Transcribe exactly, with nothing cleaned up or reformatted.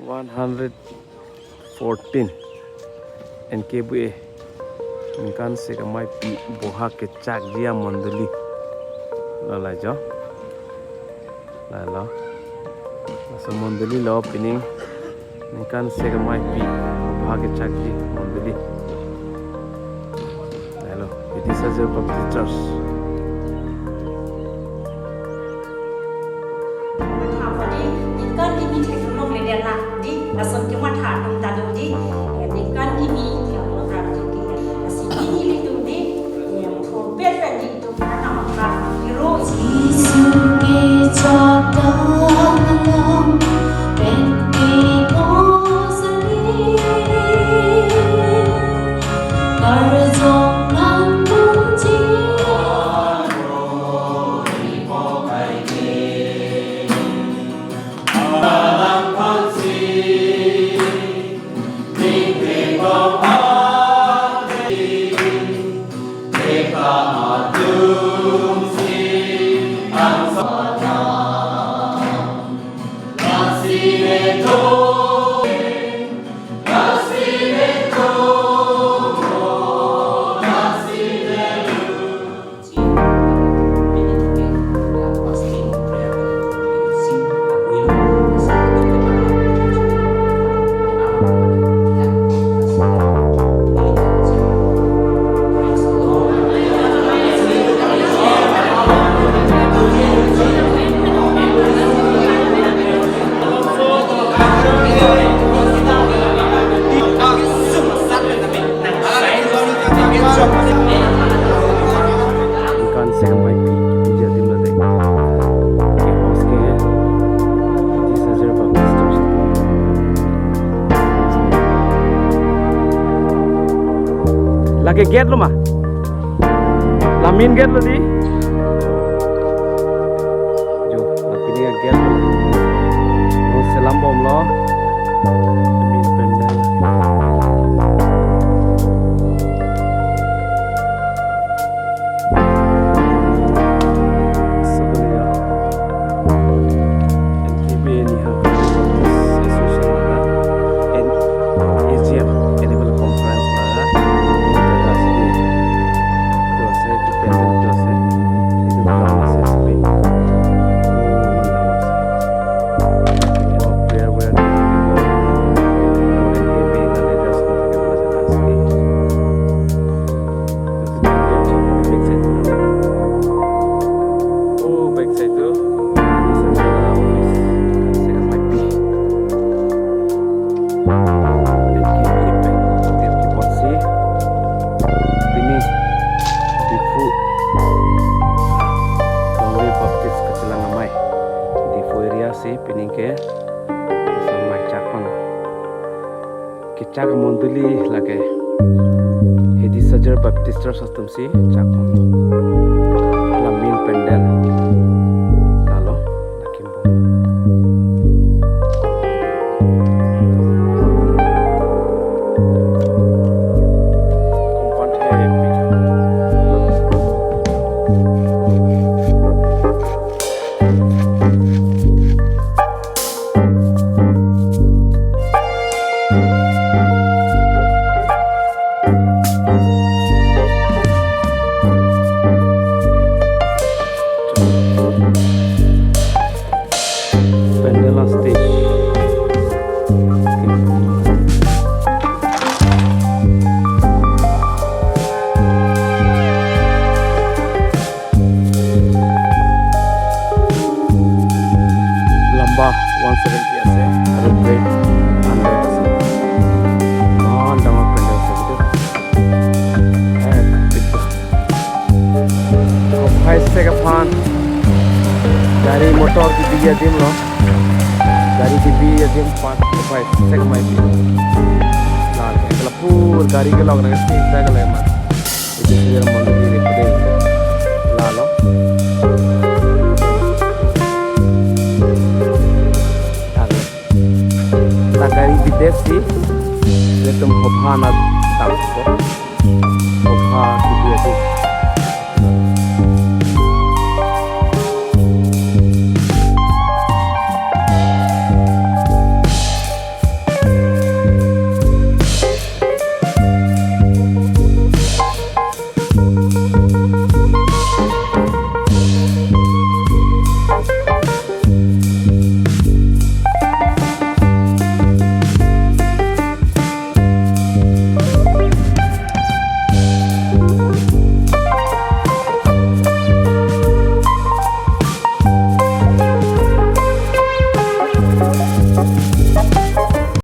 One hundred fourteen N K B A ningkan sekamaipi boha kechakji amondoli. Lala jo. Lalo. Laso mondoli lo pining ningkan sekamaipi boha kechakji mondoli. Lalo, Hidisajor Baptist Church. Matha padi, ningkan kimi theklong ledet la, di, lason kematha atum ta do di, eh, ningkan kimi theklong rap di, di, lasi kimi ilitum di, eh, pho pen pen di, itum anam angka hero. Jisu kechak dam alam, pen ke kosari, karjong nangdunji. Ningkan sekamaipi kepiji adim lo dei. Ke host ke Hidisajor Baptist Church. Lake gate lo ma? La main gate lo di. Jo, la pining a-gate lo. Mo selam bomlo. Main pandal. Sebenarnya N K B A Nihang Baptist Association laga, N-, A G M, Annual Conference laga, jaga sini. Itu saya itu pending itu saya. Itu ground saya sini. Oh, mantap, Mas. Ini mau prayer, prayer. N K B A leaders untuk yang masih asli. Backside. Oh, backside tu. Ini saja office. Saya akan mati. Ini kiri, hotel kiri si. Ini Diphu. Longle Baptist kachelang amei. Diphu area si pining ke. Samai chakpang. Kechak mondoli lake Hidisajor Baptist Church atum si chak pon. La main pandal. Lalo, lakim bo. Kompan the. Pandal stage. Lamba one seventy ase, aru breadth hundred ase. Iman dangor pandal ase, betul? Eh, betul. Kopai sek aphan gari motor kebi adim lo. Gari kebi adim aphan kopai sek amei pi. Lake lapu gari kelong nangsi sek le ma. Itu sendiri mondoli le pada. Lalo. Lalo. Ta gari bidet si, ilitum hopha na tangpo. Hopha kebi adim.